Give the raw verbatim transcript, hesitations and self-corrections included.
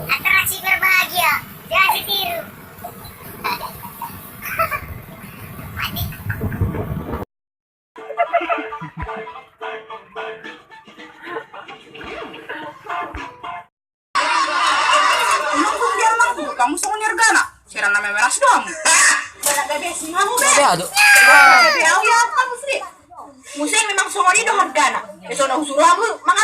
Atraksi berbahagia, jangan ditiru. Kamu songon ni argana, seran nama meras doang. Gabe adu. Muse memang songon i do argana. Eso na usuru amu mang